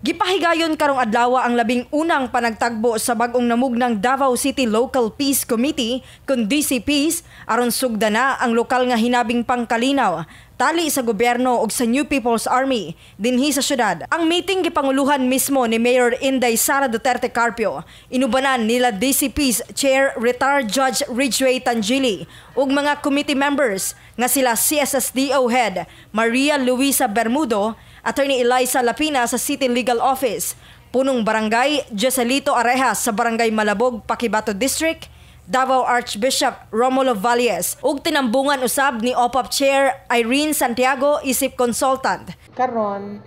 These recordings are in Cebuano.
Gipahigayon karong adlaw ang 11 panagtagbo sa bag-ong namugnang Davao City Local Peace Committee kun DCPs aron sugdana ang lokal nga hinabing pangkalinaw tali sa gobyerno ug sa New People's Army dinhi sa syudad. Ang meeting gipanguluhan mismo ni Mayor Inday Sara Duterte Carpio. Inubanan nila DCP's Chair retired Judge Ridgeway Tangili ug mga committee members nga sila CSSDO Head Maria Luisa Bermudo, Attorney Eliza Lapina sa City Legal Office, Punong Barangay Joselito Arejas sa Barangay Malabog, Paquibato District, Davao Archbishop Romulo Valles ug tinambungan usab ni OPAPP Chair Irene Santiago isip consultant. Karon,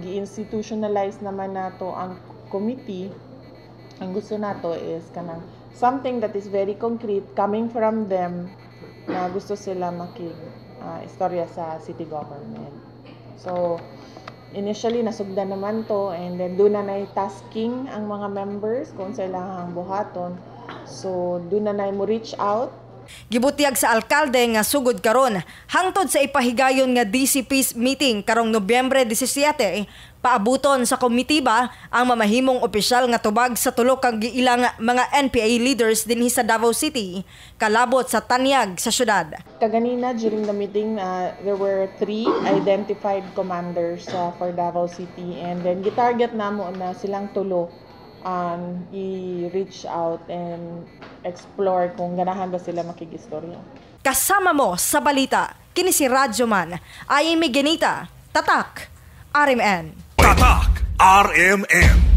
gi-institutionalize naman nato ang committee. Ang gusto nato is kanang something that is very concrete coming from them na gusto sila makig istorya sa city government. So, initially nasugdan naman to and then duna na tasking ang mga members kung sa ilang buhaton. So, duna na mo reach out. Gibutyag sa alkalde nga sugod karon hangtod sa ipahigayon nga DCP's meeting karong Nobyembre 17, paabuton sa komitiba ang mamahimong opisyal nga tubag sa tulo ka giilang mga NPA leaders dinhi sa Davao City kalabot sa tanyag sa syudad. Kaganina during the meeting, there were three identified commanders for Davao City and then gitarget namo na silang tulo i-reach out and explore kung ganahan ba sila makigistorya. Kasama mo sa balita, kini si Radyoman, Aimee Genita, Tatak, RMN. Tatak RMN.